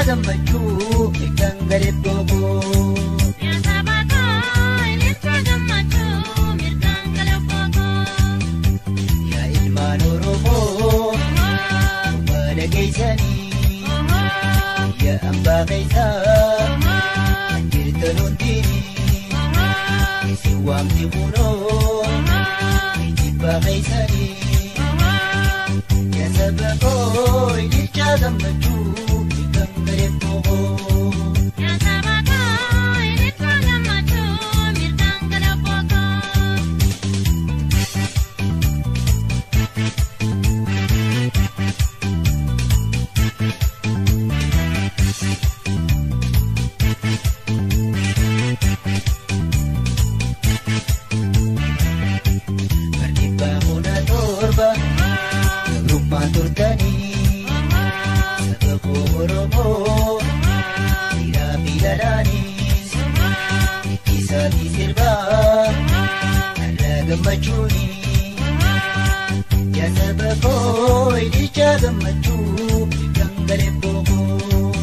Gammachuu mirgaan galee booboo. Yaa saba koo ililcha gammachuu mirgaan galee booboo. Yaa ilmaan Oromoo baala geessanii yaa hambaa keessaa kan jirtan hundinii isin waamti kunoo jibbaa keessanii. Yaa saba koo ililcha gammachuu mirgaan galee booboo. Yaa saba koo ililcha gammachuu mirgaan galee booboo. Bardibbaa 17 gabrummaan turtanii saba koo Oromoo dhiiraa fi dhalaanis ittisaatii sirbaa har'a gammachuuni. Yaa saba koo ililcha gammachuu mirgaan galee booboo.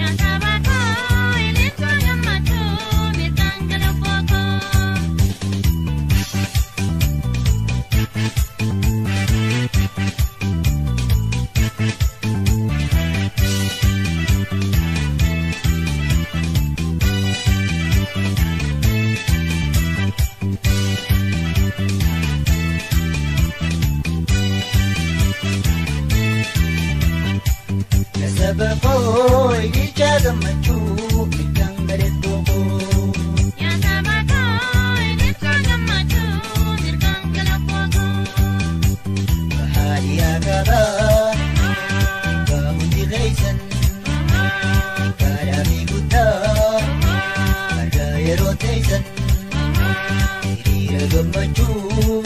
Yaa saba koo ililcha gammachuu mirgaan galee booboo. Yaa saba koo ililcha gammachuu mirgaan galee booboo. Yaa saba koo ililcha gammachuu mirgaan galee booboo. Bahaadhiyaa kaabaa dhibbaa hundi keessan xiqqaadhaa fi guddaa har'a yeroo teessan hiriira gammachuu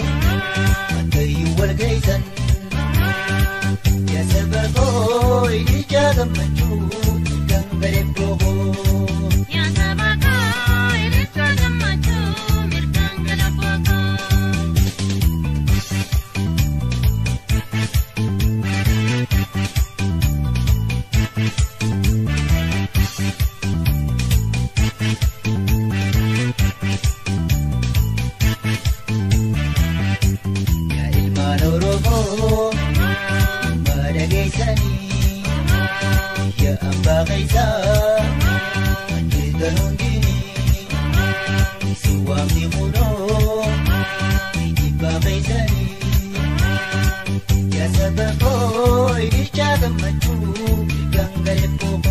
matayyuu wal geessan. Yaa saba koo ililcha gammachuu mirgaan galee booboo. Yaa saba koo ililcha gammachuu mirgaan galee booboo. Yaa ilmaan Oromoo baala geessanii yaa hambaa keessaa kan jirtan hundinii isin waamti kunoo dhiibbaa keessanii. Yaa saba koo ililcha gammachuu mirgaan galee booboo.